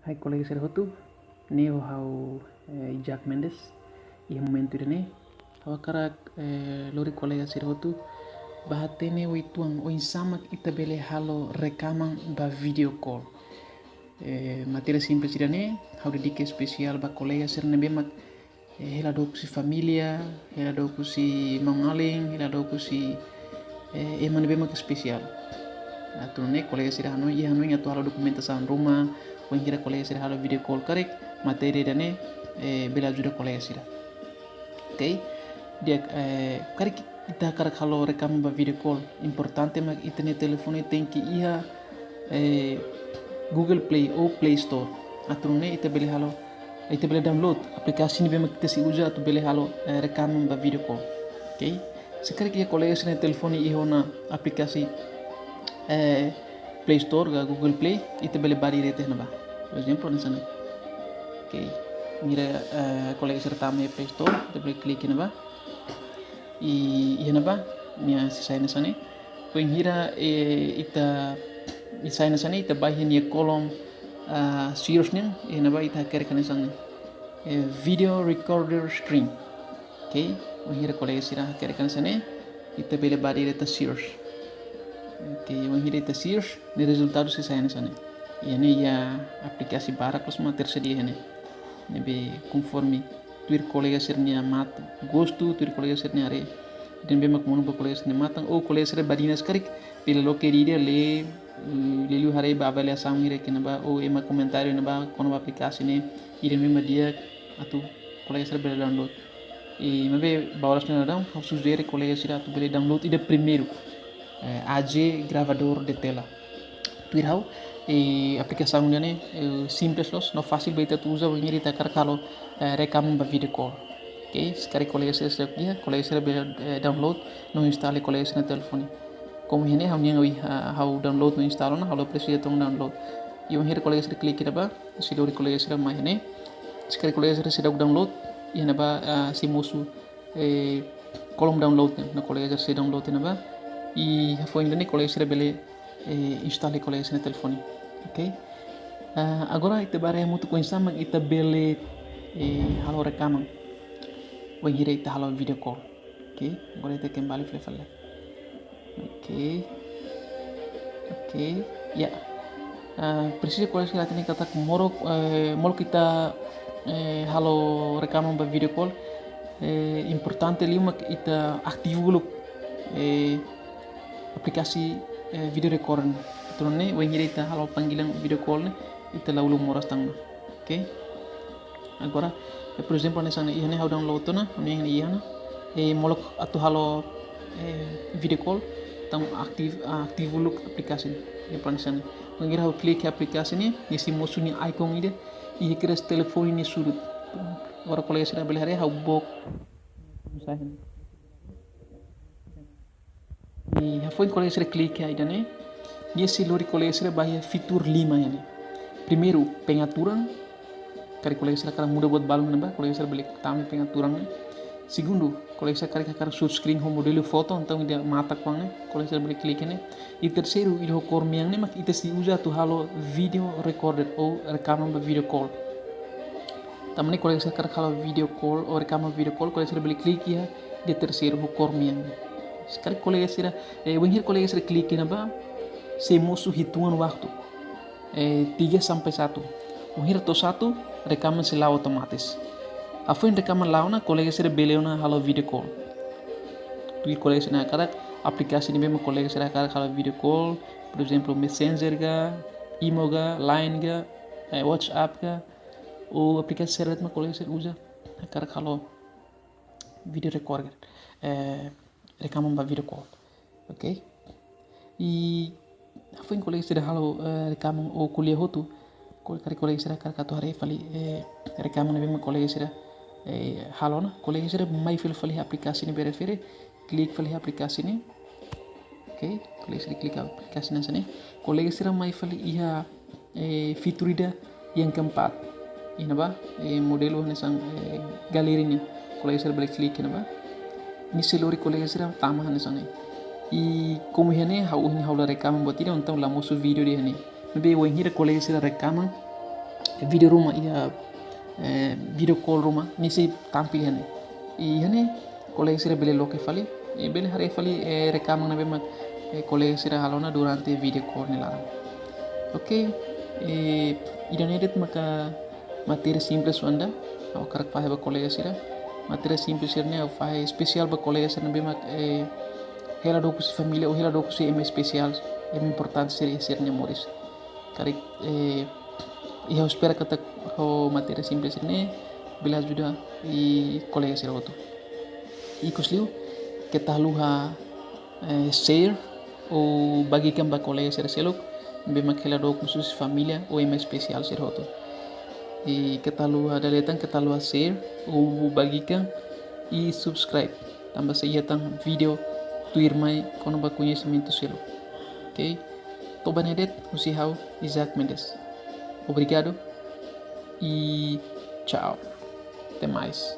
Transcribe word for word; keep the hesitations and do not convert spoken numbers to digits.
Hai kolega sira hotu, ne'e ho ha'u, eh, Jack Mendes. Iha momentu ida-ne'e ha'u hakarak, eh, lori kolega sira hotu ba hatene uitoan oinsá mak ita bele halo rekaman ba video call. Eh, matéria simples ida-ne'e ha'u dedika espesiál ba kolega sira ne'ebé mak eh, hela dook husi família, hela dook husi maun-alin, hela dook husi, eh, ema ne'ebé mak espesiál. Atu nune'e kolega sira hanoin, iha hanoin atu halo dokumentasaun ruma, wainhira kolega sira halo video call karik, matéria ida-ne'e, eh, bele ajuda kolega sira. Oke? Di'ak, eh, karik ita hakarak halo rekaman ba video call, importante mak ita-nia telefone tenke iha, eh, Google Play ou Play Store. Atu nune'e ita bele halo, ita bele download aplikasi ne'ebé mak ita sei uza atu bele halo, eh, rekaman ba video call. Oke? Se karik iha kolega sira-nia telefone iha ona aplikasi, eh, Play Store ka Google Play, ita bele bá direta iha ne'ebá. Por ezemplu, hanesan ne'e. Oke. Mira, eh, kolega sira tama iha Play Store, ita bele klik iha ne'ebá. I, iha ne'ebá, nia sei sai hanesan ne'e. Wainhira, eh, ita, i sai hanesan ne'e, ita bá iha nia kolom, ah, search nian, iha ne'ebá ita hakerek hanesan ne'e. Eh, video recorder screen. Oke, wainhira kolega sira hakerek hanesan ne'e, ita bele bá direta search. Oke, wainhira ita search, nia rezultadu sei sai hanesan ne'e. Iha ne'e iha aplikasi barak loos mak tersedia iha ne'e. Ne'ebé konforme tuir kolega sira-nia matan, gostu, tuir kolega sira-nia haree. Ida ne'ebé mak monu ba kolega sira-nia matan, ou kolega sira badinas karik, bele loke ida-idak lee, eh, liuliu haree ba avaliasaun hirak iha ne'ebá, ou ema komentáriu iha ne'ebá, kona-ba aplikasi ne'e, ida ne'ebé mak di'ak, atu kolega sira bele download. I maibé ba oras ne'e daudaun, ha'u sujere kolega sira atu bele download ida primeiru, eh, A J Gravador de Tela. Tuir ha'u, eh, aplikasaun ida-ne'e, eh, simples loos, no fasil ba ita atu uza, wainhira ita hakarak halo, eh, rekaman ba video call. Oke, se karik kolega sira seidauk iha, kolega sira bele, eh, download, no instala iha kolega sira-nia telefone. Komu iha ne'e, ha'u-nian ohin, ah, ha'u download no instala ona, ha'u la presiza tan download. I wainhira kolega sira klik iha ne'ebá, sei lori kolega sira mai iha ne'e. Se karik kolega sira seidauk download, iha ne'ebá, ah, sei mosu, eh, kolom download ne'e, no kolega sira sei download iha ne'ebá. I hafoin ida-ne'e kolega sira bele, eh, instala iha kolega sira-nia telefone. Oke? Ah, agora ita bá haree hamutuk oinsá mak ita bele, eh, halo rekaman wainhira ita halo video call. Oke? Agora ita kembali fali fali. Oke. Oke. Ya. Ah, presiza kolega sira hatene katak molok, eh, molok ita, eh, halo rekaman ba video call, eh, importante liu mak ita ativu uluk, eh, aplikasi, eh, video recorder. Atu nune'e, wainhira ita halo panggilan video call ne'e, ita la uluk moras tan ona. Oke? Agora, eh, por ezemplu, hanesan ne'e, iha ne'e ha'u download ona, ha'u-nian iha ne'e. Eh, molok atu halo, eh, video call, entaun aktif, ativu uluk aplikasi ne'e. Hanesan ne'e. Wainhira ha'u klik aplikasi ne'e, nia sei mosu nia icon ida, iha kedas telefone nia sudut. Agora kolega sira bele haree, ha'u book. Hanesan ne'e. I hafoin kolega sira klik iha ida-ne'e, nia sei lori kolega sira ba iha fitur lima iha ne'e. Primeiru, pengaturan. Karik kolega sira hakarak muda buat balun ne'ebá, kolega sira bele tama iha pengaturan ne'e. Segundu, kolega sira karik hakarak share screen ho modelu foto, entaun ida matak-oan ne'e, kolega sira bele klik iha ne'e. I terseiru, ida ho kór mean ne'e mak ita sei uza atu halo video recorder ou rekaman ba video call. Tanba ne'e kolega sira hakarak halo video call ou rekaman video call, kolega sira bele klik iha ida terseiru ho kór mean. Se karik kolega sira, eh, wainhira kolega sira klik iha ne'ebá, sei mosu hitungan waktu. Eh, tiga sampai satu. Wainhira to'o satu, rekaman sei la'o otomatis. Hafoin rekaman la'o ona, kolega sira bele ona halo video call. Tuir kolega sira hakarak, aplikasi ne'ebé mak kolega sira hakarak halo video call, por ezemplu, Messenger ka, Imo ka, Line ka, eh, WhatsApp ka, ou aplikasi sira de'it mak kolega sira uza, hakarak halo video recorder, eh, rekaman ba video call. Oke? I hafoin kolega sira halo, eh, rekaman ou ko'alia hotu, kol-, karik kolega sira hakarak atu haree fali, eh, rekaman ne'ebé mak kolega sira, eh, halo ona, kolega sira mai fila fali aplikasi ne'ebé refere, klik fali aplikasi ne'e. Oke, kolega sira klik aplikasi hanesan ne'e. Kolega sira mai fali iha, eh, fitur ida yang keempat. Iha ne'ebá, eh, modelu hanesan, eh, galeri nian. Kolega sira bele klik iha ne'ebá. Nia sei lori kolega sira tama hanesan ne'e. I komu iha ne'e, ha'u ohin ha'u la rekaman buat ida, entaun la mosu video iha ne'e. Maibé wainhira kolega sira rekaman, vídeo ruma, iha, eh, video call ruma, nia sei tampil iha ne'e. I iha ne'e kolega sira bele loke fali, i bele haree fali, eh, rekaman ne'ebé mak, eh, kolega sira halo ona durante video call nia laran. Oke, eh, ida-ne'e de'it maka matéria simples oan ida, ha'u hakarak fahe ba kolega sira. Matéria simples sira-ne'e ha'u fahe espesiál ba kolega sira ne'ebé mak, eh, hela dook husi família ou hela dook husi ema espesiál, ema importante sira iha sira-nia moris. Karik, eh, i ha'u espera katak ho matéria simples ne'e bele ajuda kolega sira hotu. Ikusliu, keta haluha, eh, share ou bagikan ba kolega sira seluk ne'ebé mak hela dook husi família ou ema espesiál sira hotu. I keta haluha dala ida tan, keta haluha share ou bagikan i subscribe, tanba sei iha tan vídeo tuirmai kona-ba koñesimentu seluk. Oke? To'o ba ne'e de'it, husi ha'u, Isaac Mendes. Obrigadu i tchau. Até mais.